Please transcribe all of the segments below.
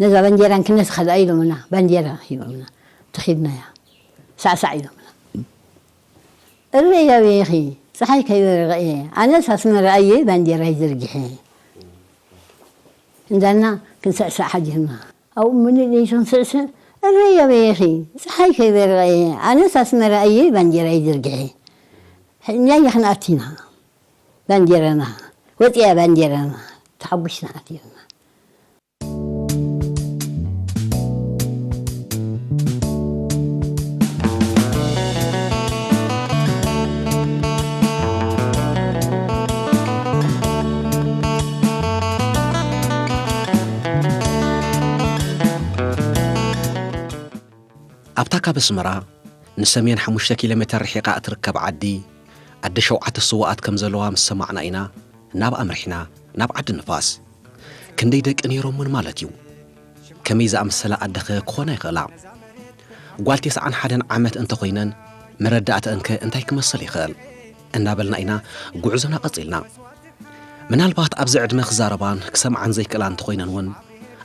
ነዛ ባንዴራ እንክነስኻ ደኣ ኢሎምና፣ ባንዴራ ሂቦምና፣ ተኺድናያ። ሳዕሳዕ ኢሎምና። እረይ ኣበይኺ፣ ፀሓይ ከይበረቐ እየ፣ ኣነስ ኣስመራ እየ ባንዴራይ ዘርጊሐ። እንዳልና ክንስዕስዕ ሓዲርና። ኣብኡ ምሉእ ለይቱ ክንስዕስዕ፣ እረይ ኣበይኺ፣ ፀሓይ ከይበረቐ እየ፣ ኣነስ ኣስመራ እየ ባንዴራይ ዘርጊሐ። እናየ ክንኣቲና፣ ባንዴራና፣ ወፂኣ ባንዴራና፣ ተሓጒስና ኣቲና። ኣብታ ካብ ኣስመራ ንሰሜን ሓሙሽተ ኪሎ ሜተር ርሒቓ እትርከብ ዓዲ፣ ኣደ ሸውዓተ ስውኣት ከም ዘለዋ ምስ ሰማዕና ኢና ናብ ኣምሪሕና ናብ ዓዲ ንፋስ። ክንደይ ደቂ ነይሮምን ማለት እዩ። ከመይ ዝኣመሰላ ኣደኸ ክኾና ይኽእላ? ጓል ተስዓን ሓደን ዓመት እንተኾይነን መረዳእተአንከ እንታይ ክመስል ይኽእል? እናበልና ኢና ጉዕዞና ቀጺልና። ምናልባት ኣብዚ ዕድመ ክዛረባን ክሰምዓን ዘይክእላ እንተኾይነን እውን፣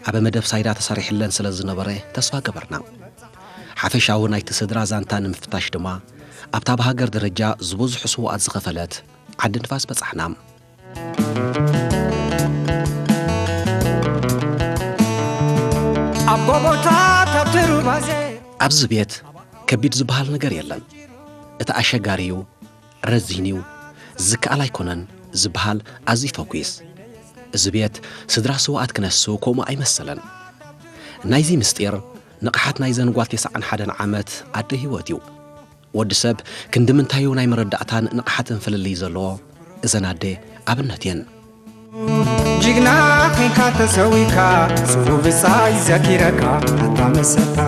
ኣብ መደብ ሳይዳ ተሰሪሕለን ስለ ዝነበረ ተስፋ ገበርና። ሓፈሻዊ ናይቲ ስድራ ዛንታ ንምፍታሽ ድማ፣ ኣብታ ብሃገር ደረጃ ዝበዝሑ ስውኣት ዝኸፈለት ዓዲ ንፋስ በጻሕና። ኣብ ጎቦታት ኣብ ትሩባዜ ኣብዚ ቤት ከቢድ ዝበሃል ነገር የለን። እቲ ኣሸጋሪ እዩ፣ ረዚን እዩ፣ ዝከኣል ኣይኮነን ዝበሃል ኣዝዩ ፈኲስ። እዚ ቤት ስድራ ስውኣት ክነሱ ከምኡ ኣይመሰለን። ናይዚ ምስጢር ንቕሓት ናይዘን ጓል ተስዓን ሓደን ዓመት ኣደ ህይወት እዩ። ወዲ ሰብ ክንዲ ምንታዩ ናይ መረዳእታን ንቕሓትን ፍልልይ ዘለዎ፣ እዘን ኣደ ኣብነት እየን። ጅግና ኴንካ ተሰዊካ፣ ጽቡቕ ብጻይ ዘኪረካ፣ ኣታ መሰታ።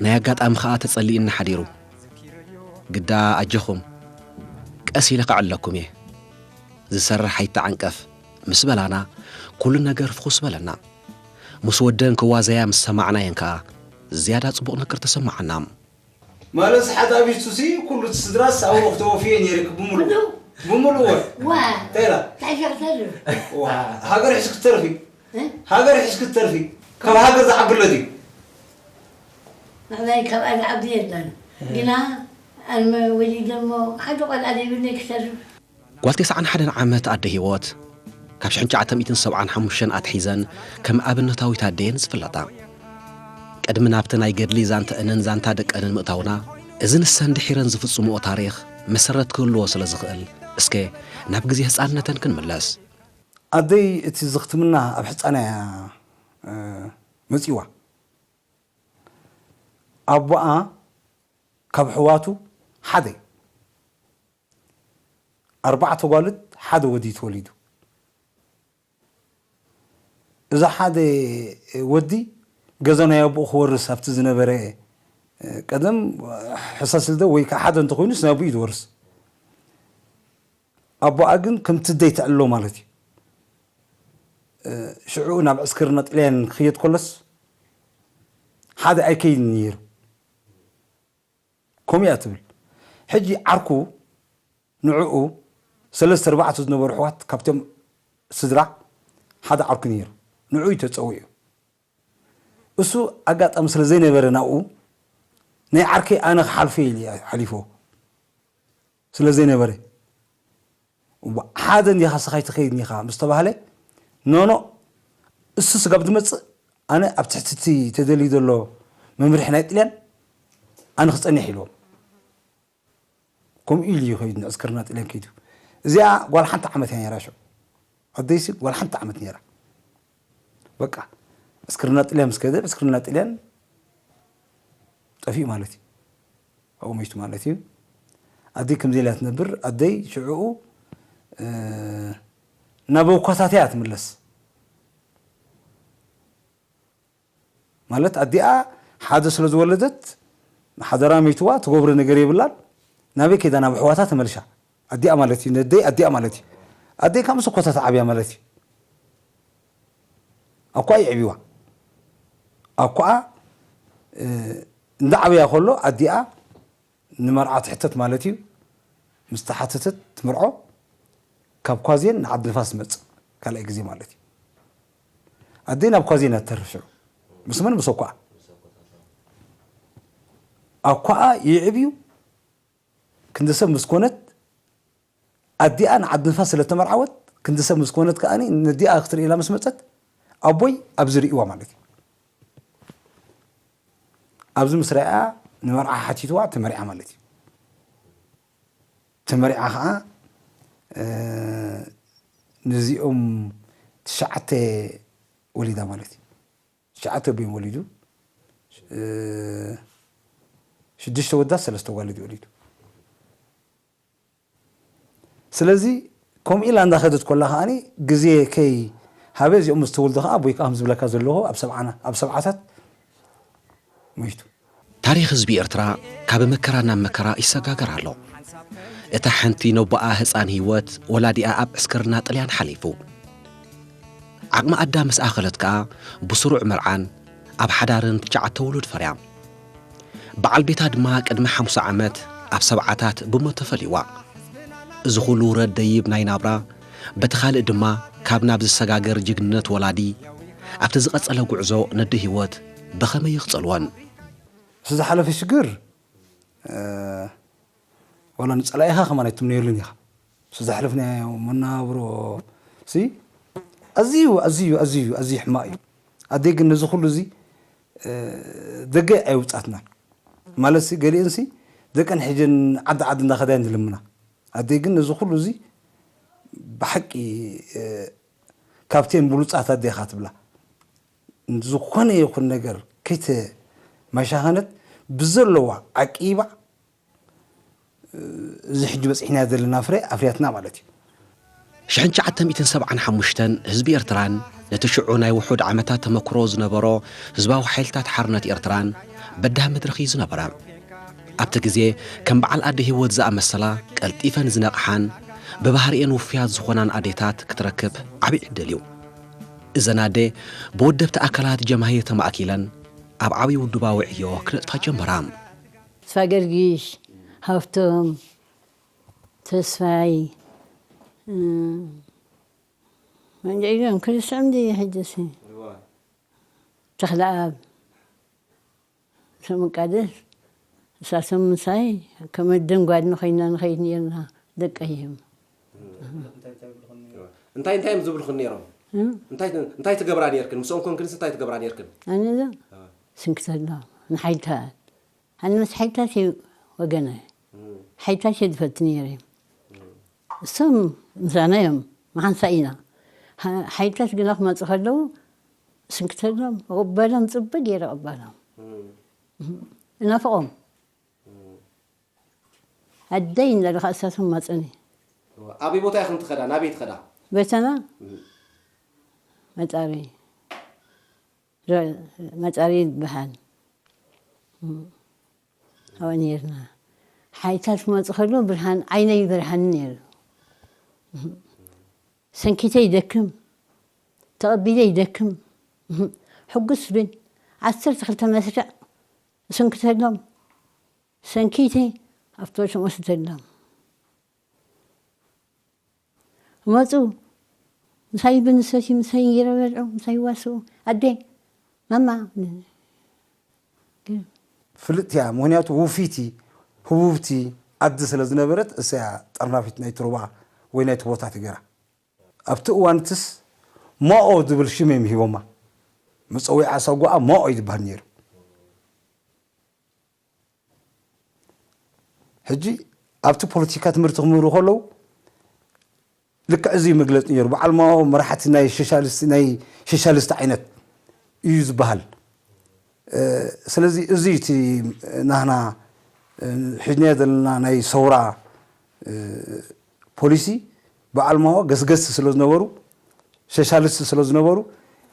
ናይ ኣጋጣሚ ኸኣ ተጸሊእኒ ሓዲሩ። ግዳ ኣጆኹም፣ ቀስ ኢለ ከዕለኩም እየ። ዝሰርሕ ኣይተዓንቀፍ ምስ በላና፣ ኩሉ ነገር ፍኹስ በለና። ምስ ወደን ክዋዘያ ምስ ሰማዕናየን ከኣ፣ ዝያዳ ጽቡቕ ነገር ተሰማዓና። ማለት ሓዳቢቱሲ ኩሉ እቲ ስድራስ ኣብ ወቕቱ ወፍየ ነይርክ ብምሉእ? ኩሉ? ብምሉእ ወር? ዋ! እንታይ ኢላ? እንታይ ሸቕተሉ? ዋ፣ ሃገር ሒዝክ ትተርፊ? እ? ሃገር ሒዝክ ትተርፊ? ካብ ሃገር ዝዓቢ ኣሎ ድዩ? ንዓይ ካብኣ ዝዓቢ የለን። ግና ኣነ ወሊደ እሞ ሓደ ቆልዓ ዘይብለይ ክተርፍ። ጓል ተስዓን ሓደን ዓመት ኣደ ህይወት፣ ካብ ሽሕን ትሽዓተ ሚእትን ሰብዓን ሓሙሽተን ኣትሒዘን ከም ኣብነታዊት ኣደ እየን ዝፍለጣ። ቅድሚ ናብቲ ናይ ገድሊ ዛንተአንን ዛንታ ደቀንን ምእታውና፣ እዚ ንሰን ድሒረን ዝፍጽምኦ ታሪኽ መሰረት ክህልዎ ስለ ዝኽእል፣ እስከ ናብ ግዜ ህጻንነተን ክንምለስ። ኣደይ እቲ ዝኽትምና ኣብ ሕጻና እያ፣ እ፣ መጺዋ። ኣቦኣ ካብ ኣሕዋቱ ሓደ፣ ኣርባዕተ ጓልት ሓደ ወዲ ተወሊዱ። እዚ ሓደ ወዲ ገዛ ናይ ኣቦኡ ክወርስ ኣብቲ ዝነበረ፣ ቀደም ሕሰስ ልደ ወይ ከዓ ሓደ እንተኾይኑስ ናይ ኣቦኡ እዩ ዝወርስ። ኣቦኣ ግን ከምቲ ደይ ተዕሎ ማለት እዩ። ሽዑ ናብ ዕስክርና ጥልያን ክኸይድ ከሎስ ሓደ ኣይከይድን ነይሩ። ከምኡ እያ ትብል። ሕጂ ዓርኩ ንዕኡ ሰለስተ ኣርባዕተ ዝነበሩ ኣሕዋት ካብቶም ስድራ ሓደ ዓርኩ ነይሩ። ንዕኡ እዩ ተጸዊዑ። እሱ ኣጋጣሚ ስለ ዘይነበረ ናብኡ፣ ናይ ዓርከይ ኣነ ክሓልፎ ኢሉ እዩ ሓሊፎ። ስለ ዘይነበረ፣ ዋ-፣ ሓደ እንዲኻ ስኻ ኣይትኸይድን ኢኻ ምስ ተባህለ፣ ኖኖ፣ እሱ ስጋብ ዝመጽእ ኣነ ኣብ ትሕቲ እቲ ተደልዩ ዘሎ መምርሒ ናይ ጥልያን ኣነ ክጸንሕ ኢልዎም። ከምኡ ኢሉ እዩ ከይዱ፣ ንዕስክርና ጥልያን ከይዱ። እዚኣ ጓል ሓንቲ ዓመት እያ ነይራ ሽዑ። ኣደይሲ ጓል ሓንቲ ዓመት ነይራ። በቃ፣ ዕስክርና ጥልያን ምስ ከደ፣ ዕስክርና ጥልያን ጠፊኡ ማለት እዩ። ኣብኡ መይቱ ማለት እዩ። ኣደይ ከምዚ ኢላ ትነብር። ኣደይ ሽዕኡ፣ እ፣ ናብ ኣቦታታ እያ ትምለስ። ማለት ኣዲኣ ሓደ ስለ ዝወለደት ሓደራ መይትዋ ትገብሮ ነገር የብላን። ናበይ ከይዳ? ናብ ኣሕዋታ ተመልሻ። ኣዲኣ ማለት እዩ፣ ነደይ ኣዲኣ ማለት እዩ። ኣደይ ካብ ምስ ኣኮታ ተዓብያ ማለት እዩ። ኣኳ የዕብዋ። ኣኳ፣ እ፣ እንዳ ዓብያ ከሎ ኣዲኣ ንመርዓ ትሕተት ማለት እዩ። ምስ ተሓተተት ትምርዖ። ካብ ኳዜን ንዓዲ ንፋስ ዝመጽእ ካልኣይ ግዜ ማለት እዩ። ኣደይ ናብ ኳዜን እያ ትተርፍ ሽዑ። ምስ መን? ምስ ኣኳኣ። ኣኳኣ ይዕብዩ ክንዲ ሰብ ምስ ኮነት፣ ኣዲኣ ንዓዲ ንፋስ ስለ ተመርዓወት፣ ክንዲ ሰብ ምስ ኮነት ከኣ ነዲኣ ክትርኢ ኢላ ምስ መጸት፣ ኣቦይ ኣብዚ ርእይዋ ማለት እዩ። ኣብዚ ምስ ረኣያ ንመርዓ ሓቲትዋ፣ ተመርዓ ማለት እዩ። ተመርዓ ኸዓ፣ እ፣ ነዚኦም ትሽዓተ ወሊዳ ማለት እዩ። ትሽዓተ ኣቦይ ወሊዱ፣ እ፣ ሽዱሽተ ወዳት ሰለስተ ኣጓልድ እዩ ወሊዱ። ስለዚ ከምኡ ኢላ እንዳኸደት ኮላ ከዓኒ ግዜ ከይ ሃበ እዚኦም ምስ ተወልዱ ከኣ ኣቦይ ከኣ ከም ዝብለካ ዘለኹ ኣብ ሰብዓና፣ ኣብ ሰብዓታት ሞይቱ። ታሪኽ ህዝቢ ኤርትራ ካብ መከራ ናብ መከራ ይሰጋገር ኣሎ። እታ ሓንቲ ነቦኣ ህጻን ህይወት ወላዲኣ ኣብ ዕስክርና ጥልያን ሓሊፉ። ዓቕሚ ኣዳም ምስ ኣኸለት ከኣ ብስሩዕ መርዓን ኣብ ሓዳርን ትሽዓተ ውሉድ ፈርያ። በዓል ቤታ ድማ ቅድሚ ሓምሳ ዓመት ኣብ ሰብዓታት ብሞት ተፈልይዋ። እዚ ኹሉ ውረድ ደይብ ናይ ናብራ፣ በቲ ኻልእ ድማ ካብ ናብ ዝሰጋገር ጅግንነት ወላዲ፣ ኣብቲ ዝቐጸለ ጉዕዞ ነዲ ህይወት ብኸመይ ይኽጸልወን? እቲ ዝሓለፈ ሽግር፣ እ፣ ዋላ ንጸላኢኻ ከማን ኣይትምነየሉን ኢኻ። እቲ ዘሕለፍናዮ መናብሮ ሲ ኣዝዩ፣ ኣዝዩ፣ ኣዝዩ፣ ኣዝዩ ሕማቕ እዩ። ኣደይ ግን ነዚ ኩሉ እዚ፣ እ፣ ደገ ኣይውጻትናን። ማለት ሲ ገሊአን ሲ ደቀን ሒጀን ዓዲ ዓዲ እንዳኸዳ እየን ዝልምና። ኣደይ ግን ነዚ ኩሉ እዚ ብሓቂ፣ እ፣ ካብተን ብሉጻት ኣዴኻ ትብላ። ዝኾነ ይኹን ነገር ከይተመሻኸነት ብዘለዋ ዓቂባ፣ እዚ ሕጂ በጺሕናዮ ዘለና ፍረ ኣፍርያትና ማለት እዩ። ሽሕን ትሽዓተ ሚእትን ሰብዓን ሓሙሽተን ህዝቢ ኤርትራን ነቲ ሽዑ ናይ ውሑድ ዓመታት ተመክሮ ዝነበሮ ህዝባዊ ሓይልታት ሓርነት ኤርትራን በዳህ መድረኽ እዩ ዝነበረ። ኣብቲ ግዜ ከም በዓል ኣደ ህይወት ዝኣመሰላ ቀልጢፈን ዝነቕሓን ብባህሪኤን ውፉያት ዝኾናን ኣዴታት ክትረክብ ዓቢ ዕድል እዩ። እዘን ኣደ ብወደብቲ ኣካላት ጀማሂር ተማእኪለን ኣብ ዓቢ ውድባዊ ዕዮ ክነጥፋ ጀመራ። ተስፋ ገርጊሽ፣ ሃፍቶም፣ ተስፋይ፣ እ፣ መንጀ ኢሎም ክርስዖም ድየ ሕጅሲ? እዋ። ተኽለኣብ፣ ሰሙቃደስ፣ እሳቶም ምሳይ ከም ኣደን ጓልን ኮይና ንኸይድ ነርና፣ ደቀይ እዮም። እንታይ እንታይ እዮም ዝብልኹን ነይሮም? እ? እንታይ እንታይ ትገብራ ነርክን? ምስኦም ኮንክንስ እንታይ ትገብራ ነርክን? ኣነ ዶ? እ። ስንክተሎም፣ ንሓይልታት። ኣነ ምስ ሓይልታት እየ ወገነ። እ። ሓይልታት እየ ዝፈቱ ነይረ። እሶም ምሳና እዮም፣ ምሓንሳ ኢና። ሓ-፣ ሓይልታት ግና ክመጹ ከለዉ፣ ስንክተሎም፣ እቕበሎም፣ ጽቡቕ ገይረ እቕበሎም። እም። እናፍቖም። እም። ኣደይ እንዳለ ኸኣ እሳቶም ማጸኒ። ኣበይ ቦታ ኢኽን ትኸዳ? ናበይ ትኸዳ? ቤተና? እም። መጻሪ። ረ-፣ መጻሪ ይበሃል። እም። ኣብኡ ነይርና። ሓይልታት ክመጹ ከለዉ ብርሃን፣ ዓይነይ ይበርሃኒ ነይሩ። ሰንኪተ ይደክም፣ ተቐቢለ ይደክም። ሕጉስ ብል። ዓሰርተ ክልተ መስርዕ ሰንኪተሎም። ሰንኪተ ኣብቶሽም ወስደሎም። መጹ። ምሳይ ብንሰቲ፣ ምሳይ ይረበልዑ፣ ምሳይ ይዋስኡ። ኣደ፣ ማማ። ፍልጥቲ እያ፣ ምኽንያቱ ውፊቲ፣ ህቡብቲ ኣደ ስለ ዝነበረት፣ እሳ እያ ጠርናፊት ናይቲ ሩባ ወይ ናይቲ ቦታ ትገራ። ኣብቲ እዋን እትስ ማኦ ዝብል ሽም እዮም ሂቦማ። መጸዊዓ ሳጓኣ ማኦ እዩ ዝበሃል ነይሩ። ሕጂ ኣብቲ ፖለቲካ ትምህርቲ ክምህሩ ከለዉ ልክዕ እዚ እዩ መግለጺ ነይሩ። በዓል ማኦ መራሕቲ ናይ ሶሻሊስት፣ ናይ ሶሻሊስት ዓይነት እዩ ዝበሃል። እ፣ ስለዚ እዚ እቲ ናህና፣ እ፣ ሒዝናዮ ዘለና ናይ ሰውራ፣ እ፣ ፖሊሲ በዓል ማኦ ገስገስቲ ስለ ዝነበሩ፣ ሶሻሊስት ስለ ዝነበሩ፣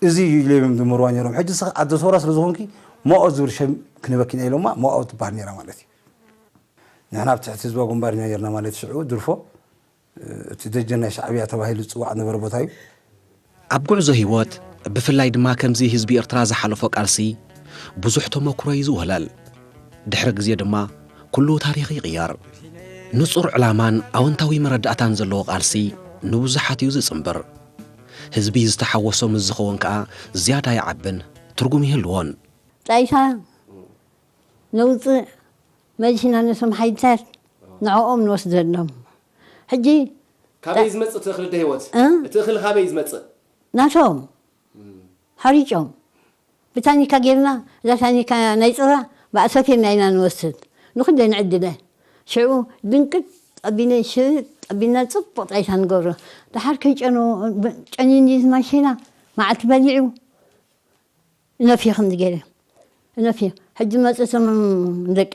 እዚ እዩ ኢሎም እዮም ዝምህርዋ ነይሮም። ሕጂ ንስኺ ኣደ ሰውራ ስለ ዝኾንኪ ማኦ ዝብል ሸም ክንበኪና ኢሎማ፣ ማኦ ትበሃል ነይራ ማለት እዩ። ንሕና ኣብ ትሕቲ ህዝባዊ ግንባር ኢና ነይርና ማለት ሽዑ ድርፎ፣ እ፣ እቲ ደጀን ናይ ሻዕብያ ተባሂሉ ዝጽዋዕ ዝነበረ ቦታ እዩ። ኣብ ጉዕዞ ህይወት፣ ብፍላይ ድማ ከምዚ ህዝቢ ኤርትራ ዝሓለፎ ቃልሲ፣ ብዙሕ ተመክሮ እዩ ዝውህለል። ድሕሪ ግዜ ድማ ኩሉ ታሪኽ ይቕየር። ንጹር ዕላማን ኣወንታዊ መረዳእታን ዘለዎ ቃልሲ ንብዙሓት እዩ ዝጽንብር። ህዝቢ ዝተሓወሶ ምስ ዝኸውን ከኣ ዝያዳ ይዓብን ትርጉም ይህልዎን። ጣይታ ነውፅእ፣ መሊስና ነቶም ሓይልታት ንዕኦም ንወስደሎም። ሕጂ ካበይ ዝመጽእ እቲ እኽሊ? ደ ህይወት፣ እ? እቲ እኽሊ ካበይ ዝመጽእ? ናቶም ሓሪጮም ብታኒካ ጌርና፣ እዛ ታኒካ ናይ ፅባ ብኣሰፊርና ኢና ንወስድ፣ ንኩለ ንዕድለ። ሽዑ ድንቅጥ ጠቢነ ሽርጥ ጠቢና ፅቡቕ ጣይታ ንገብሮ። ድሓር ከይጨኑ ጨኒኒ ዝማሽና መዓልቲ በሊዑ እነፊ ከምዚ ገይረ እነፊ። ሕጂ መፅቶም ደቂ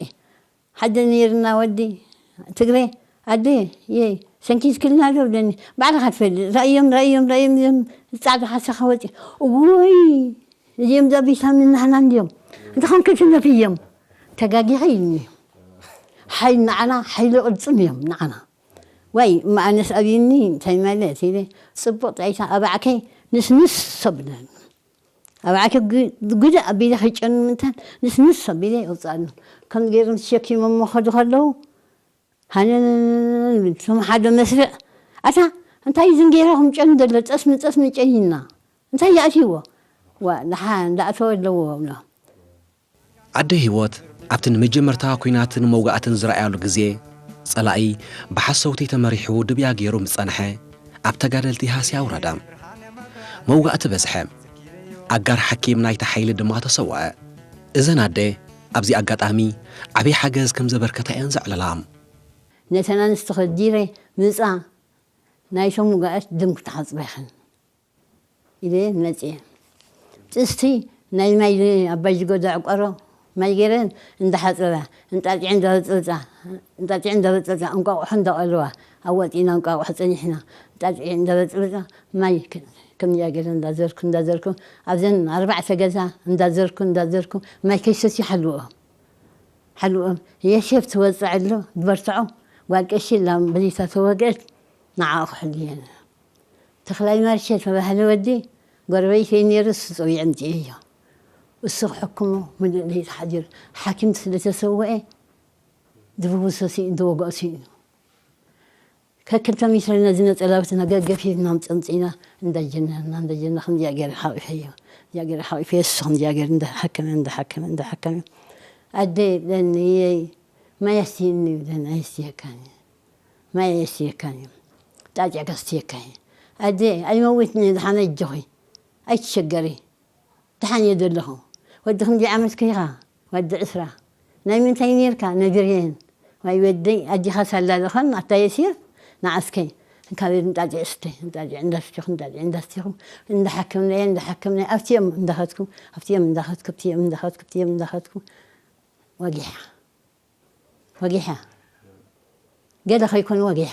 ሓደ ነይርና ወዲ ትግሬ ኣደ የይ ሰንኪስክልና ዶ ብለኒ። ባዕልኻ ትፈልጥ። ራእዮም ራእዮም ራእዮም እዮም ፃዕዳ ሓሳኻ ወፂ። እወይ እዚኦም ዛ ቢታሚን ናህና እንዲዮም እንተኾን ክትነፍ እዮም። ተጋጊኸ ኢልኒ። ሓይል ንዓና ሓይሊ ቅልፅም እዮም ንዓና። ዋይ እማ ኣነስ ኣብዩኒ እንታይ ማለት ኢለ ፅቡቕ ጣይታ ኣባዕከይ ንስንስ ሰብለን ኣባዕከ ጉዳእ ኣቢለ ከይጨኑ ምንታን ንስንስ ኣቢለ የውፅኣሉ። ከም ገይሮም ተሸኪሞም መኸዱ ከለዉ ሃነን እቶም ሓደ መስርዕ ኣታ እንታይ ዝንጌራ ከም ጨኑ ዘሎ ጠስሚ ጠስሚ ጨኒና እንታይ ይኣትይዎ ዋ ንሓ እንዳኣተወ ኣለዎ ብሎ ኣደ ህይወት ኣብቲ ንመጀመርታ ኲናትን መውጋእትን ዝረኣያሉ ግዜ፣ ጸላኢ ብሓሰውቲ ተመሪሑ ድብያ ገይሩ ምስ ጸንሐ፣ ኣብ ተጋደልቲ ሃስያ ኣውረደ። መውጋእቲ በዝሐ። ኣጋር ሓኪም ናይቲ ሓይሊ ድማ ተሰውአ። እዘን ኣደ ኣብዚ ኣጋጣሚ ዓቢ ሓገዝ ከም ዘበርከታ እየን ዘዕልላ። ነተን ኣንስቲ ከዲረ ምጻ ናይቶም ውጉኣት ደም ክትሓጽባ ኢኽን። ኢለ መፅየ። ጥስቲ ናይ ማይ ኣባይ ዝጎዳ ዕቆሮ ማይ ገይረን እንዳሓፀባ እንጣጢዐ እንዳበፅበፃ እንጣጢዐ እንዳበፅበፃ እንቋቑሖ እንዳቐለዋ ኣዋፂእና እንቋቑሖ ፀኒሕና እንጣጢዐ እንዳበፅበፃ ማይ ከምዚኣ ገይረ እንዳዘርኩ እንዳዘርኩ ኣብዘን ኣርባዕተ ገዛ እንዳዘርኩ እንዳዘርኩ ማይ ከይሰትዩ ሓልዎም ሓልዎም የሴፍ ትወፅእ ኣሎ ዝበርትዖ ጓል ቀሺ ላም በሊታ ተወግአት ንዓኣ ክሕልየን ተኽላይ ማርሸ ተባህለ ወዲ ጎረቤተይ ነይሩ እሱ ፀዊዐ ኣምፅኤዮ እሱ ክሕክሞ ምሉእ ለይቲ ሓዲሩ ሓኪም ስለ ተሰወኤ ዝብውሶ ስኢኑ ዝወግኦ ስኢኑ ከክልተ ሚትሮ ነዚ ነፀላውቲ ነገገፊ ኢልና ኣምፀምፂና እንዳጀነርና እንዳጀነርና ከምዚኣ ገይረ ሓቂፈዮ እዚኣ ገይረ ሓቂፈዮ እሱ ከምዚኣ ገይረ እንዳሓከመ እንዳሓከመ እንዳሓከመ ኣደ ለንየይ ማይ ኣስትይኒ ይብለኒ ኣየስትየካን ማይ ኣየስትየካን እዩ ጣጢዕካ ኣስትየካ እዩ ኣደ ኣይመውትኒ ድሓን ኣጆኺ ኣይትሸገሪ ድሓን እየ ዘለኹ ወዲ ክንደይ ዓመትከ ኢኻ ወዲ ዕስራ ናይ ምንታይ ነርካ ነግርየን ዋይ ወደይ ኣዲኻ ሳላ ዝኾን ኣታ የሲር ንዓስከይ እንካበድ እንጣጢዕ ስተ እንጣጢዕ እንዳስቲኹ እንጣጢዕ እንዳስቲኹ እንዳሓከምናየ እንዳሓከምናየ ኣብቲኦም እንዳኸትኩ ኣብቲኦም እንዳኸትኩ ኣብቲኦም እንዳኸትኩ ኣብቲኦም እንዳኸትኩ ወጊሓ ወጊሓ ገለ ከይኮነ ወጊሓ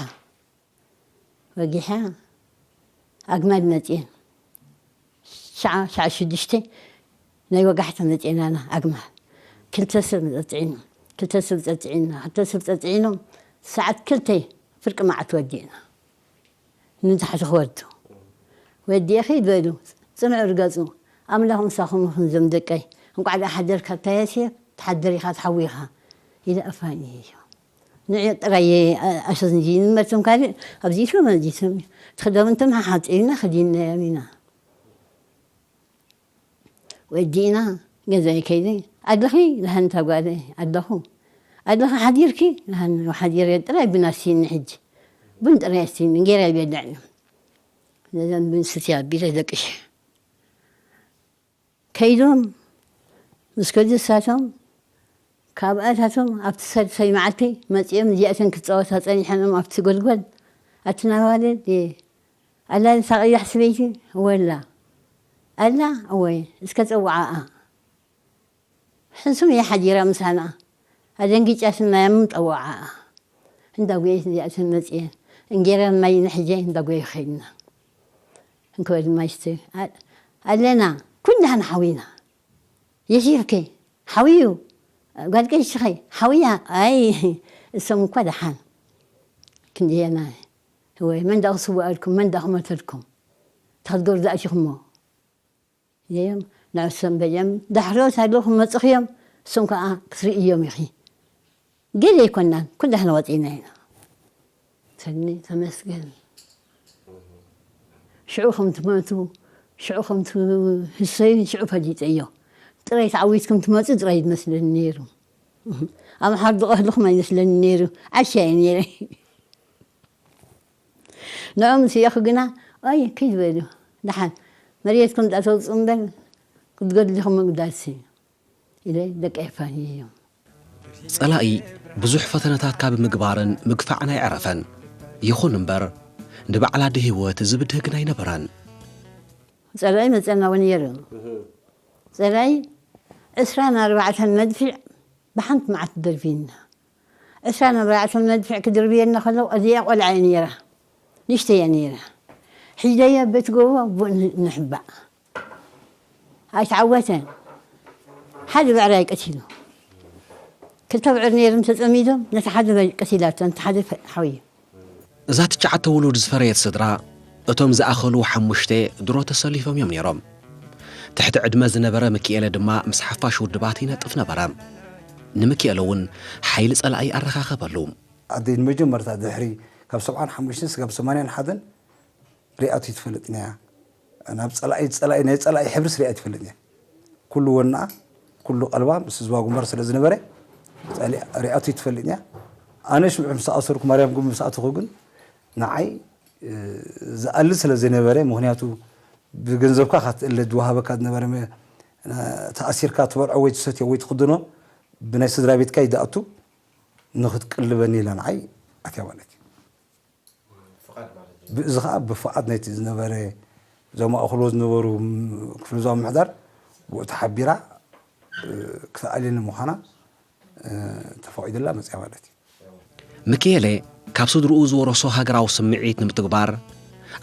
ወጊሓ ኣግማል መፅየን ሸዓ ሸዓ ሽዱሽተ ናይ ወጋሕታ መፅየናና ኣግማል ክልተ ሰብ ፀፅዒኖም ክልተ ሰብ ፀፅዒና ክልተ ሰብ ፀፅዒኖም ሰዓት ክልተ ፍርቂ መዓት ወዲእና ንታሕቲ ክወርዱ ወዲኤ ኺድ በሉ ፅንዑ ርገፁ ኣምላኽ ምሳኹም ይኹን ዞም ደቀይ እንቋዕ ደኣ ሓደርካ ታየስየ ትሓድር ኢኻ ትሓዊ ኢኻ ኢለ ኣፋንየዮ ንዕ ጥራይ ኣሸዝንጂ ንመርቶም ካልእ ኣብዚቶም ኣብዚቶም ትኽደምንቶም ሓሓፂብና ኸዲንናዮም ኢና ወዲእና ገዛይ ከይደ ኣለኺ ዝሃንታ ጓለ ኣለኹ ኣለኺ ሓዲርኪ ዝሃን ሓዲረ ጥራይ ቡን ኣስቲኒ ሕጂ ቡን ጥራይ ኣስቲኒ እንጌራ ይበልዕ እዩ ነዘን ቡን ስትያ ኣቢለ ደቅሽ ከይዶም ምስ ከዱ እሳቶም ካብኣታቶም ኣብቲ ሳልሳይ መዓልቲ መፂኦም እዚኣተን ክፃወታ ፀኒሐን እዮም ኣብቲ ጎልጎል ኣቲ ናባለ ኣላ ሳቕያሕ ሰበይቲ እወ ኣላ ኣላ እወ እስከ ፀውዓኣ ሕሱም እያ ሓዲራ ምሳና ኣደንጊጫ ስናያም ጠውዓኣ እንዳጎየት እዚኣተን መፅየን እንጌራ ማይ ንሕጀ እንዳጎየ ከይድና እንከወል ማይስተ ኣለና ኩላህና ሓዊና የሲፍከ ሓውዩ ጓል ቀሽኸይ ሓውያ ኣይ እሶም እኳ ደሓን ክንድየና ወይ መን ዳ ክስውኣልኩም መን ዳ ክመተልኩም ተኽትገሩ ዝኣቲኹሞ እዮም ንዕሶም በየም ዳሕሮት ኣለኹም መፅኽዮም እሶም ከዓ ክትርእዮም ኢኺ ገለ ኣይኮናን ኩላህና ወፂና ኢና ሰኒ ተመስገን ሽዑ ከም ትመቱ፣ ሽዑ ከም ትህሰዩ ሽዑ ፈሊጠዮ። ጥራይ ተዓዊትኩም ትመጹ ጥራይ ይመስለኒ ነይሩ። ኣምሓር ዝቐህልኹም ኣይመስለኒ ነይሩ። ዓሻ እየ ነይረ። ንዕኦም ስኢኹ ግና፣ ኣይ፣ ከይትበሉ፣ ደሓን መሬትኩም ዳተውፅኡ እምበር ክትገድልኹም ምግዳስ እዩ ኢለ ደቂ የፋንዮም። ጸላኢ ብዙሕ ፈተነታት ካብ ምግባርን ምግፋዕን ኣይዕረፈን። ይኹን እምበር፣ ንበዓል ኣዲ ህይወት ዝብድህ ግን ኣይነበረን። ጸላኢ መጸና እውን ነይሩ። ጸላኢ ዕስራን ኣርባዕተን መድፍዕ ብሓንቲ መዓት ደርብዩና። ዕስራን ኣርባዕተን መድፍዕ ክድርብየና ከሎ፣ እዚኣ ቆልዓ እያ ነይራ፣ ንእሽተይ እያ ነይራ። ሒዘያ በቲ ጎቦ ብኡ ን- ንሕባእ። ኣይተዓወተን። ሓደ ብዕራይ ቀቲሉ። ክልተ ብዕር ነይሮም ተጸሚዶም፣ ነቲ ሓደ ቀቲላቶ፣ ነቲ ሓደ ፈ- ሓውዩ። እዛ ትሽዓተ ውሉድ ዝፈረየት ስድራ፣ እቶም ዝኣኸሉ ሓሙሽተ ድሮ ተሰሊፎም እዮም ነይሮም። ትሕቲ ዕድመ ዝነበረ ምክኤለ ድማ ምስ ሓፋሽ ውድባት ይነጥፍ ነበረ። ንምክኤለ እውን ሓይሊ ጸላኢ ኣረኻኸበሉ። ኣደይ ንመጀመርታ ድሕሪ ካብ ሰብዓን ሓሙሽተን ስጋብ ሰማንያን ሓደን ሪኣቶ ይትፈልጥን እያ። ናብ ጸላኢ ጸላኢ ናይ ጸላኢ ሕብርስ ሪኣ ይትፈልጥን እያ። ኩሉ ወናኣ ኩሉ ቀልባ ምስ ህዝባ ግንባር ስለ ዝነበረ ጸሊኣ ሪኣቶ ይትፈልጥን እያ። ኣነ ሽምዑ ምስ ተኣሰርኩ ማርያም ጉም ምስ ኣተኹ ግን ንዓይ ዝኣሊ ስለ ዘይነበረ ምኽንያቱ ብገንዘብካ ካትእለ ዝወሃበካ ዝነበረ ተኣሲርካ ትበልዖ ወይ ትሰትዮ ወይ ትኽድኖ ብናይ ስድራ ቤትካ ይድኣቱ ንኽትቅልበኒ ኢላ ንዓይ ኣትያ ማለት እዩ። ብእዚ ከዓ ብፍቓድ ናይቲ ዝነበረ እዞም ኣእኽሎ ዝነበሩ ክፍለ ዞባ ምሕዳር ብኡ ተሓቢራ ክትኣልየኒ ምዃና ተፈቒዱላ መፅያ ማለት እዩ። ምክኤለ ካብ ስድርኡ ዝወረሶ ሃገራዊ ስምዒት ንምትግባር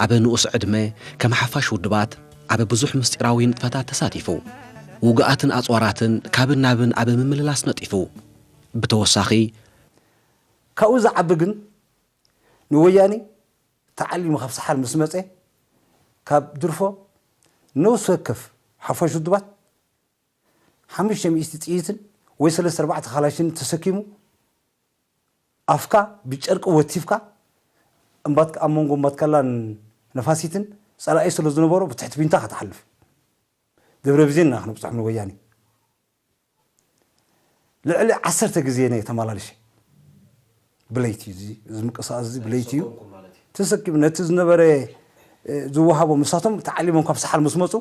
ኣብ ንኡስ ዕድመ ከም ሓፋሽ ውድባት ኣብ ብዙሕ ምስጢራዊ ንጥፈታት ተሳቲፉ። ውጉኣትን ኣፅዋራትን ካብን ናብን ኣብ ምምልላስ ነጢፉ። ብተወሳኺ ካብኡ ዝዓቢ ግን ንወያኔ ተዓሊሙ ካብ ሰሓል ምስ መፀ ካብ ድርፎ ነውስ ወከፍ ሓፋሽ ውድባት ሓሙሽተ ሚእቲ ጥይትን ወይ ሰለስተ ኣርባዕተ ካላሽን ተሰኪሙ ኣፍካ ብጨርቂ ወቲፍካ እምባትካ ኣብ መንጎ እምባትካላን ነፋሲትን ፀላኢ ስለ ዝነበሮ ብትሕቲ ቢንታ ክትሓልፍ ደብረ ብዜን ኢና ክንብፅሖም ንወያኔ ልዕሊ ዓሰርተ ግዜ ነ ተመላልሸ ብለይቲ እዚ እዚ ምንቅስቃስ እዚ ብለይቲ እዩ ተሰኪሙ ነቲ ዝነበረ ዝወሃቦ ምሳቶም ተዓሊሞም ካብ ሰሓል ምስ መፁ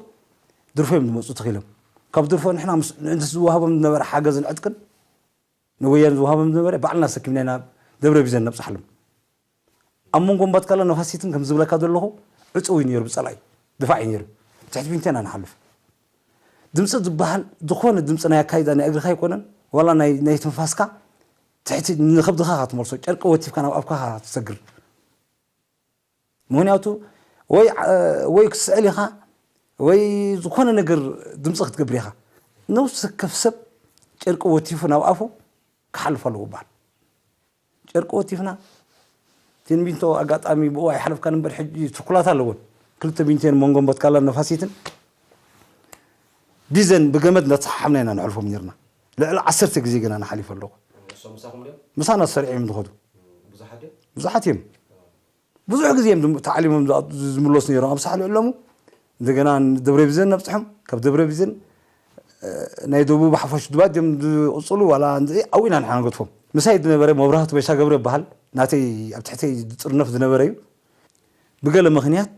ድርፎ እዮም ዝመፁ ተኺሎም ካብ ድርፎ ንሕና ንእንቲ ዝወሃቦም ዝነበረ ሓገዝን ዕጥቅን ንወያነ ዝወሃቦም ዝነበረ ባዕልና ሰኪምና ኢና ደብረ ቢዘን ነብፅሓሎም ኣብ መንጎ እምባትካላ ነፋሲትን ከም ዝብለካ ዘለኹ ዕፅው እዩ ነይሩ ብፀላኢ ድፋዕ እዩ ነይሩ ትሕቲ ቢንቴና ንሓልፍ ድምፂ ዝበሃል ዝኾነ ድምፂ ናይ ኣካይዳ ናይ እግርኻ ኣይኮነን ዋላ ናይ ናይ ትንፋስካ ትሕቲ ንኸብድኻ ክትመልሶ ጨርቂ ወቲፍካ ናብ ኣፍካ ትሰግር ምክንያቱ ወይ ወይ ክትስዕል ኢኻ ወይ ዝኾነ ነገር ድምፂ ክትገብር ኢኻ ነብሲ ወከፍ ሰብ ጨርቂ ወቲፉ ናብ ኣፉ ክሓልፍ ኣለዎ ይበሃል ጨርቂ ወቲፍና ቴንቢንቶ ኣጋጣሚ ብኡ ኣይሓለፍካን እምበር ሕጂ ትኩላት ኣለዎን ክልተ ቢንቴን መንጎ በትካላን ነፋሲትን ቢዘን ብገመድ እንዳተሓሓምና ኢና ንሕልፎም ነርና ልዕሊ ዓሰርተ ግዜ ግና ንሓሊፈ ኣለኹ ምሳና ሰሪዕ እዮም ዝኸዱ ብዙሓት እዮም ብዙሕ ግዜ እዮም ተዓሊሞም ዝምለሱ ነይሮም ኣብ ሳሕል ዕለሙ እንደገና ደብረ ቢዘን ነብፅሖም ካብ ደብረ ቢዘን ናይ ደቡብ ሓፋሽ ድባት እዮም ዝቕፅሉ ዋላ ኣብኡ ኢና ንሓና ንገድፎም ምሳይ ዝነበረ መብራህቱ በሻ ገብረ ይበሃል ናተይ ኣብ ትሕተይ ዝፅርነፍ ዝነበረ እዩ ብገለ ምክንያት